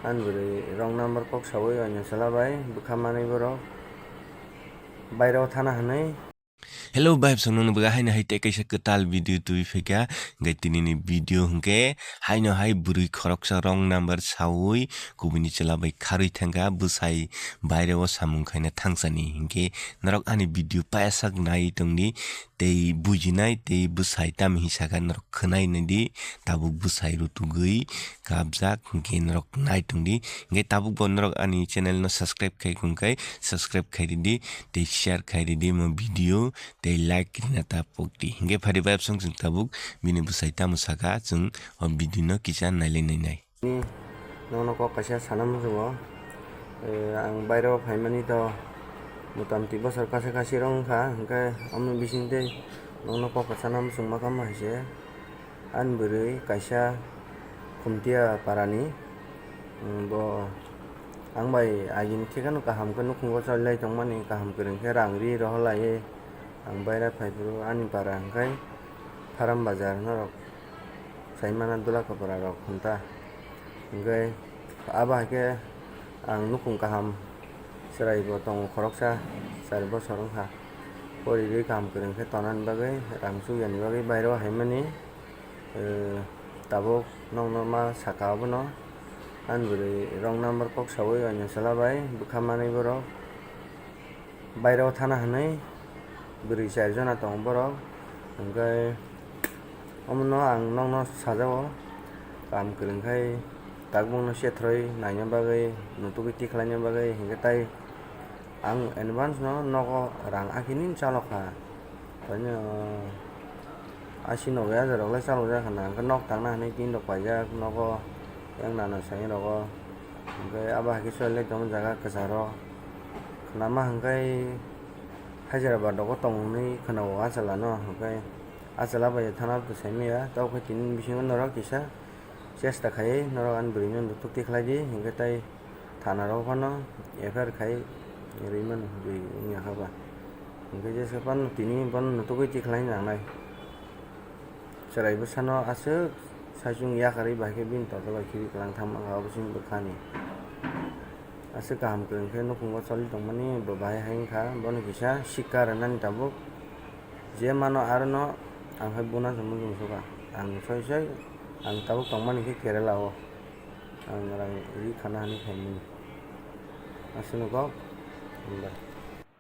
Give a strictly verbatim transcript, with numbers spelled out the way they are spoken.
Ani bwrwi wrong number kok sawi oino chwla bai bwkha manwi borok baireo thana hwnwi. Hello, bai bwswk nokno bwkha haino hai tei kaisa kwtal video twi phaikha. Hwnkhe tinini video hwnkhe haino hai bwrwi khoroksa wrong number sawi kubuini chwla bai kharwi thangkha, bwsai baireo samung khaina thangsani. Hwnkhe norok ani video payasak nai tongdi, tei bujinai tei bwsai tamhi sakha norok khwnai naidi, tabuk bwsai rutugwi kapjak, hwnkhe norok nai tongdi. Hwnkhe tabuk bo norok ani channel no subscribe khai khunkhai subscribe khai ridi, tei share khai ridi mo video, tei like rina ta pokdi. Hwnkhe phari bai bwswk chwng tabuk bini bwsai tamo sakha, chwng o video no kisa nailai nainai. Ni nokno kok kaisa sana muchungo. Eh, ang baireo phaimani to motamti bosor kasa kasi rok wngkha, hwnkhe omo bising tei nokno kok sana muchung ma kamo hai se. Ani bwrwi kaisa Khumtiya parani, mm, bo ang bai agini thikano kaham khe nukhungo cholilai tongmani, kaham kwrwng khe rang ri rohorlaiwi ang baira phaiphuru ani para hwnkhe Pharam Bazar norok. Saimano dula kwpra rok hwnta. Hwnkhe abo hai khe ang nukhung kaham chwrai bo tongo khoroksa char bosor wngkha. Poriwi kaham kwrwng khe tonani bagwi rang chukyani bagwi bairo haimani, eh, tabuk nokno ma saka abono. Ani bwrwi wrong number kok sawi oino chwla bai bwkha manwi borok. Baireo thana hwnwi bwrwi char jona tongo borok, hwnkhe omono ang nokno sajago, kam kwrwng khai takbukno sethroi naina bagwi, nutugwi tikhlaina bagwi, hwnkhe tai ang advance no nogo rang akhini chalokha, taino. Asi nogo ya, rok le chalok jak hwnna, hwnkhe nok tangna hwnwi tin rok paijak nogo, yang nana sai rogo, hwnkhe abo hai khe soilai tongma jaga kwcharo khwnama hwnkhe Hyderabad rogo tong hwnwi khwnago achwla no, hwnkhe achwla bai thana bo sai maya, tabuk khe tini bisingo norok kisa chesta khai norok ani bwrwi no nutuk tikhlai di, hwnkhe tai thana rok phano F I R khai rwi mano, bwrwi wngya kha ba. Hwnkhe jesa phano tini bono nutugwi tikhlai nangnai. Chwrai bwsano aswk saichung yakarwi bai khe bini torsa bai khibi kwlang thang mankha obo chini bwkhani. Aswk kaham kwrwng khe nukhungo choli tongmani bo bahai hai wngkha, bono kisa sikka rwnani tabuk. Je mano arono ang hai buna se muchung suka. Ang soi soi ang tabuk tongmani khe Kerala o. Ang rang ri khana hwnwi phaimani. Aswkno kok, hambai.